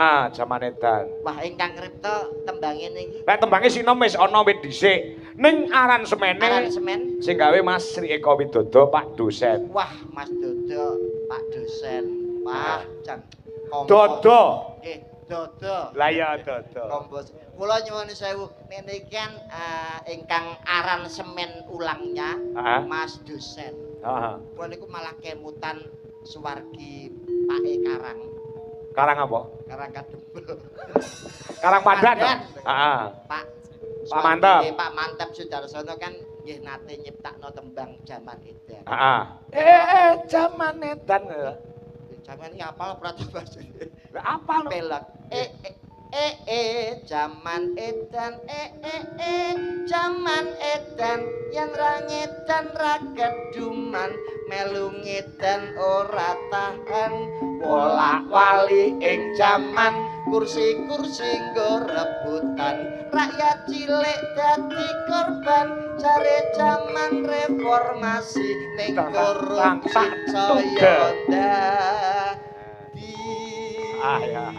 Ah, jaman edan. Wah, ingkang ngripta tembange niki. Lek tembange sinom wis ana wit dhisik. Ning aransemene aransemen sing gawe Mas Sri Eko Widodo, Pak dosen. Wah, Mas Dodo, Pak dosen. Wah, jan. Dodo. Nggih, Dodo. Lah ya Dodo. Kompos. Kula nyuwun sewu, niki kan ingkang aransemen ulangnya Mas dosen. Heeh. Kula niku malah kemutan suwargi Pak E Karang. Karang apa? Karang Kadempel. Karang Pandan. Pandan. Heeh. Pak Pak Mantep. Nggih, Pak Mantep Sudarsono kan nggih nate nyiptakno tembang jaman edan. Heeh. Jaman edan. Jaman iki apal ora to, Mas? Lah apal no. Pelek. Jaman edan, jaman edan yen ra ngedan ra keduman, melu ngedan ora tahan, wolak-wali ing jaman kursi-kursi nggo rebutan, rakyat cilik dadi korban, jare jaman reformasi ning korupsi saya dadi. Ah ya.